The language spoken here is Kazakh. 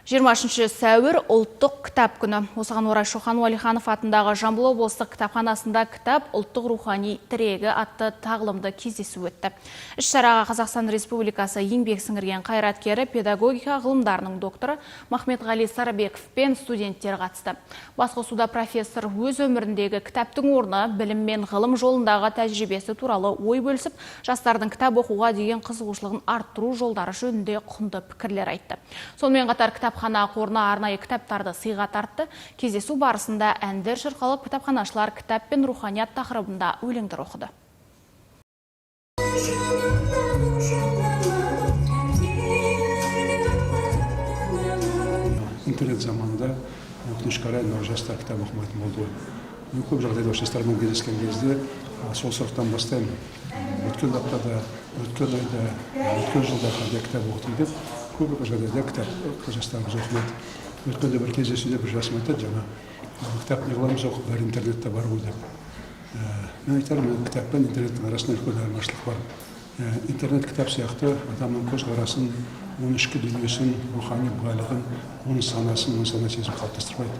23 сәуір – Ұлттық кітап күні. Осыған орай Шоқан Уәлиханов атындағы Жамбыл облыстық кітапханасында «Кітап – ұлттық рухани тірегі» атты тағылымды кездесу өтті. Іс-шараға Қазақстан Республикасы еңбек сіңірген қайраткері, педагогика ғылымдарының докторы Махметғали Сарыбеков пен студенттер қатысты. Басқосуда профессор өз өміріндегі кітаптың орны, білім мен ғылым жолындағы тәжірибесі туралы ой бөлісіп, жастардың кітап оқуға деген қызығушылығын арттыру жолдары жөнінде құнды пікірлер айтты. Сонымен қатар кітапхана қорына арнайы кітаптарды сыйға тартты. Кездесу барысында әндер шырқалып, кітапханашылар кітап пен руханият тақырыбында өлеңдер оқыды. Жанымдағы жалыным, Интернет заманында, өкінішке қарай, мынау жастар кітап оқымайтын болды ғой. Мен көп жағдайда осы жастармен кездескен кезде сол сұрақтан бастаймын: өткен аптада, өткен айда, өткен жылда қандай кітап оқыдың деп. Көп жағдайда кітап жастарымыз оқымайды. Өткенде бір кездесуде бір жасым айтады: «Жаңа кітап не қыламыз оқып, бәрі интернетте бар ғой», – деп. Мен айтарым, кітап пен интернеттің арасында үлкен айырмашылық бар. Интернет кітап сияқты адамның көзқарасын, оның ішкі дүниесін, рухани байлығын, оның санасын, оның сана сезімін қалыптастырмайды.